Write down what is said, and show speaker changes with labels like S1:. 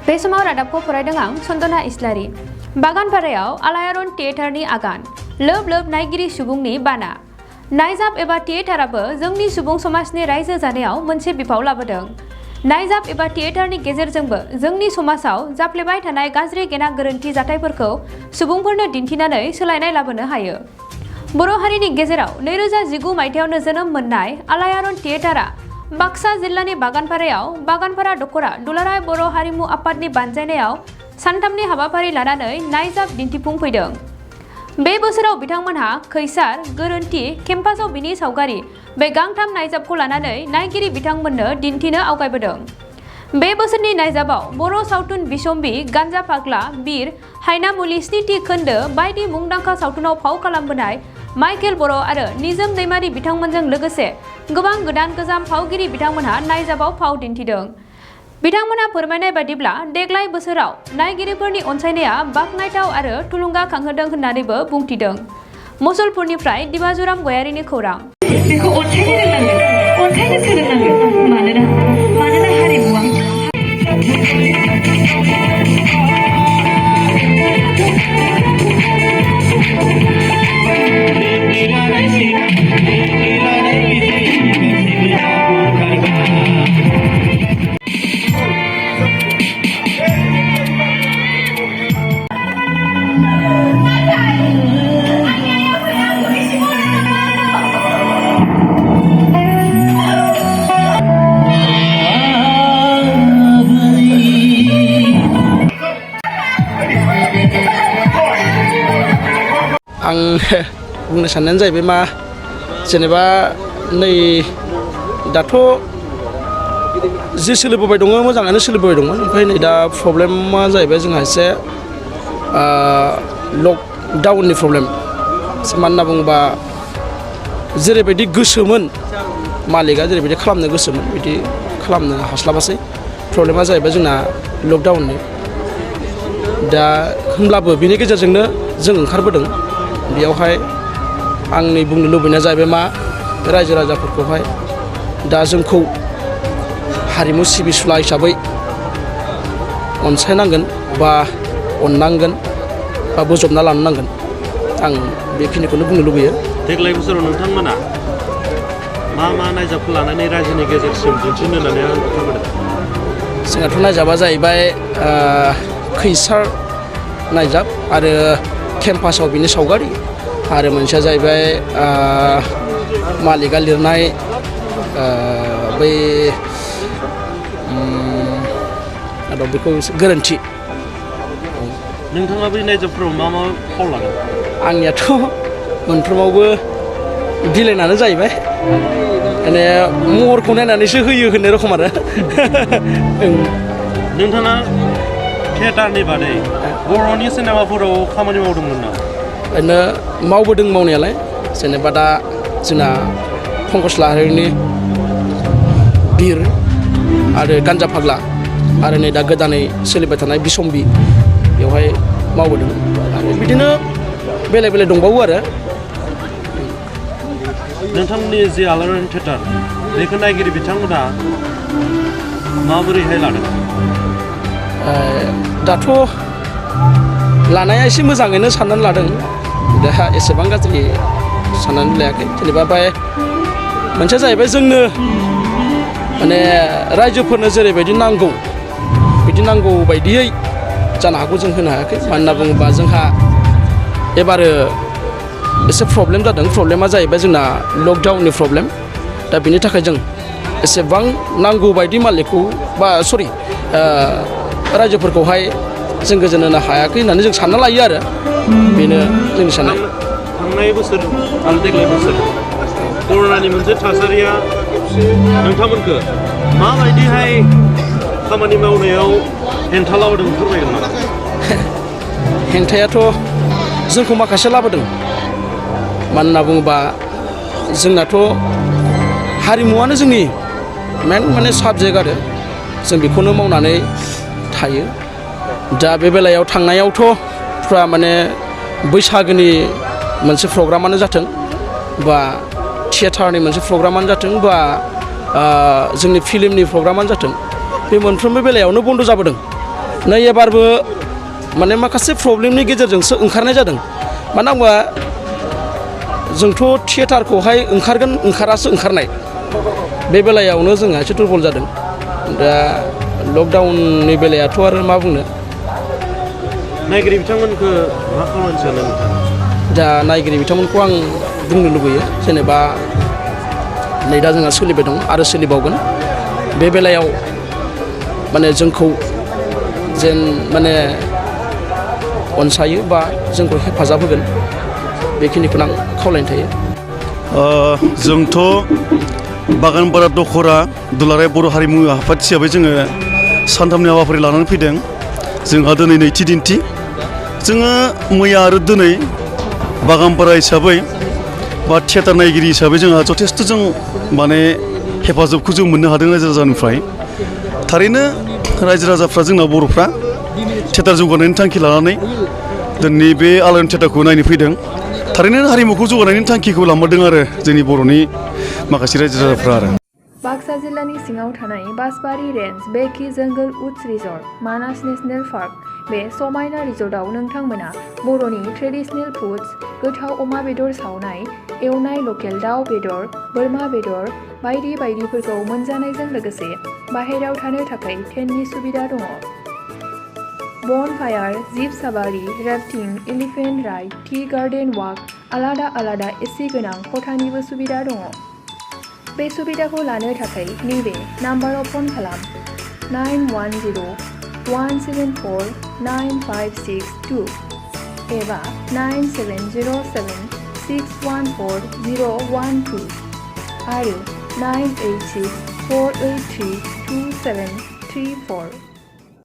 S1: बे समाव रादाबखौ फरायदों आं सन्दना इस्लारि। बागानपारायाव आलायारन थियेटारनि आगान, लोब लोब नायगिरि सुबुंनि बाना। नायजाब एबा थियेटाराबो जोंनि सुबुं समाजनि रायजो जानायाव मोनसे बिफाव लाबोदों। नायजाब एबा थियेटारनि गेजेरजोंबो जोंनि समाजाव जाफ्लेबाय थानाय गाज्रि गेना गोरोन्थि जाथायफोरखौ सुबुंफोरनो दिन्थिनानै सोलायनाय लाबोनो हायो। बर' हारिनि गेजेराव 2019 मायथाइयावनो जोनोम मोननाय आलायारन थियेटारा बाक्सा जिल्लानि बागानपारायाव बागानपारा दख'रा दुलाराय बर' हारिमु आफादनि बानजायनायाव सानथामनि हाबाफारि लानानै नायजाब दिन्थिफुंफैदों। बे बोसोराव बिथांमोनहा खैसार, गोरोन्थि, केम्पासआव बिनि सावगारि बे गांथाम नायजाबखौ लानानै नायगिरि बिथांमोननो दिन्थिनो आवगायबोदों। बे बोसोरनि नायजाबाव बर' सावथुन बिसम्बि, गान्जा फाग्ला, बिर, हायनामुलि, स्निथि खोन्दो बायदि मुंदांखा सावथुनाव फाव खालामबोनाय माइकेल बर' आरो निजोम दैमारि बिथांमोनजों लोगोसे गोबां गोदान गोजाम फावगिरि बिथांमोनहा नायजाबाव फाव दिन्थिदों। बिथांमोनहा फोरमायनाय बायदिब्ला देग्लाय बोसोराव नायगिरिफोरनि अनसायनाया बाखनायथाव आरो थुलुंगाखांहोदों होननानैबो बुंथिदों। मुसलपुरनिफ्राय दिबाजुराम गयारिनि खौरां।
S2: बेखौ अनसायनो सोलोंनांगोन मानोना हारिमुआ
S3: आं बुंनो साननायानो जाहैबाय मा जेनेबा नै दाथ' जि सोलिबोबाय दङ मोजाङानो सोलिबोबाय दंमोन, ओमफ्राय नै दा प्रब्लेमा जाहैबाय जोंहा एसे लकडाउननि प्रब्लेम। मानो होनना बुङोबा जेरैबायदि गोसोमोन मालिकआ जेरैबायदि खालामनो गोसोमोन बिदि खालामनो हास्लाबासै। प्रब्लेमा जाहैबाय जोंना लकडाउननि। दा होमब्लाबो बिनि गेजेरजोंनो जों ओंखारबोदों। बेयावहाय आंनि बुंनो लुबैनाया जाहैबाय मा रायजो राजाफोरखौहाय दा जोंखौ हारिमु सिबिसुला हिसाबै अनसायनांगोन बा अननांगोन बा बोजबना लानो नांगोन। आं बेखिनिखौनो बुंनो लुबैयो।
S4: देग्लाय बोसोराव नोंथांमोना मा नायजाबखौ लानानै रायजोनि गेजेरसिम दिन्थिनो होननानै ओंखारबोदों?
S3: जोंहाथ' नायजाबा जाहैबाय खैसार नायजाब आरो केम्पासआव बिनि सावगारि आरो मोनसेया जाहैबाय मालिकआ लिरनाय बै बेखौ गोरोन्थि।
S4: नोंथाङा बै नायजाबफोराव मा फाव लागोन?
S3: आंनियाथ' मोनफ्रोमावबो बिलाइनानो जाहैबाय, माने महरखौ नायनानैसो होयो होननाय रखम आरो।
S4: नोंथाङा थियेटारनि बादै बर'नि सिनेमाफोराव खामानि मावदोंमोन ना?
S3: ओरैनो मावबोदों मावनायालाय। जेनेबा दा जोंना पंकज लाहारिनि बिर आरो गान्जा फाग्ला आरो नै दा गोदानै सोलिबाय थानाय बिसम्बि बेवहाय मावबोदों। आरो बिदिनो बेलेग बेलेग दंबावो आरो।
S4: नोंथांमोननि जे आलायारन थियेटार बेखौ नायगिरि बिथांमोना माबोरैहाय लादों?
S3: दाथ' लानाया एसे मोजाङैनो साननानै लादों, दा एसेबां गाज्रि साननानै लायाखै। जेनेबा ओमफ्राय मोनसेया जाहैबाय जोंनो माने रायजोफोरनो जेरैबायदि नांगौ बिदि नांगौ बायदियै जानो हागौ जों होनो हायाखै। मानो होनना बुङोबा जोंहा एबारो एसे प्रब्लेम जादों। प्रब्लेमा जाहैबाय जोंना लकडाउननि प्रब्लेम। दा बिनि थाखाय जों एसेबां नांगौ बायदि मालिकखौ रायजोफोरखौहाय जों गोजोन होनो हायाखै होननानै जों सानना लायो आरो। बेनो जोंनि साननाय।
S4: थांनाय बोसोर आरो देग्लाय बोसोर कर'नानि मोनसे थासारिया नोंथांमोनखौ माबायदिहाय खामानि मावनायाव हेंथा लाबोदों फोरमायगोन नामा?
S3: हेंथायाथ' जोंखौ माखासे लाबोदों। मानो होनना बुङोबा जोंनाथ' हारिमुवानो जोंनि मेन माने साबजेक्ट आरो जों बेखौनो मावनानै थायो। दा बे बेलायाव थांनायावथ' फुरा माने बैसागोनि मोनसे प्रग्रामानो जाथों बा थियेटारनि मोनसे प्रग्रामानो जाथों बा जोंनि फिल्मनि प्रग्रामानो जाथों, बे मोनफ्रोमबो बेलायावनो बन्द' जाबोदों। नै एबारबो माने माखासे प्रब्लेमनि गेजेरजोंसो ओंखारनाय जादों मानो होनबा जोंथ' थियेटारखौहाय ओंखारासो ओंखारनाय बे बेलायावनो जोंहा एसे दुरबल जादों दा लकडाउननि बेलायाथ' आरो मा बुंनो
S4: नायगिरि बिथांमोनखौ मा खालामनो सानो नोंथाङा
S3: दा नायगिरि बिथांमोनखौ आं बुंनो लुबैयो जेनेबा नै दा जोंहा सोलिबाय दं आरो सोलिबावगोन बे बेलायाव माने जोंखौ जेन माने अनसायो बा जोंखौ हेफाजाब होगोन बेखिनिखौनो आं खावलायनो थायो
S5: जोंथ' बागानपारा दख'रा दुलाराय बर' हारिमु आफाद हिसाबै जोङो सानथामनि हाबाफारि लानानै फैदों जोंहा दिनै नैथि दिन्थि जोङो मैया आरो दिनै बागानपारा हिसाबै बा थियेटार नायगिरि हिसाबै जोंहा जथेस्थ' जों माने हेफाजाबखौ जों मोननो हादों रायजो राजानिफ्राय थारैनो रायजो राजाफ्रा जोंना बर'फ्रा थियेटार जौगानायनि थांखि लानानै दिनै बे आलायारन थियेटारखौ नायनो फैदों थारैनो हारिमुखौ जौगानायनि थांखिखौ लामारदों आरो जोंनि बर'नि माखासे रायजो राजाफ्रा आरो
S1: बाक्सा जिल्लानि सिङाव थानाय बासबारि रेन्ज बेकि जंगल उड्स रिजर्ट मानास नेशनेल पार्क बे समायना रिजर्टआव नोंथांमोना बर'नि ट्रेडिशनेल फुड्स गोथाव अमा बेदर सावनाय एवनाय लकेल दाउ बेदर बोरमा बेदर बायदि बायदिफोरखौ मोनजानायजों लोगोसे बाहेरायाव थानो थाखाय टेन्टनि सुबिदा दङ bonfire jeep safari rafting elephant ride tea garden walk आलादा आलादा एसि गोनां खथानिबो सुबिदा दङ बे सुबिदाखौ लानो थाखाय नैबे नाम्बाराव फन खालाम 910-174-9562 एबा 9707-614-012 आरो 986-483-2734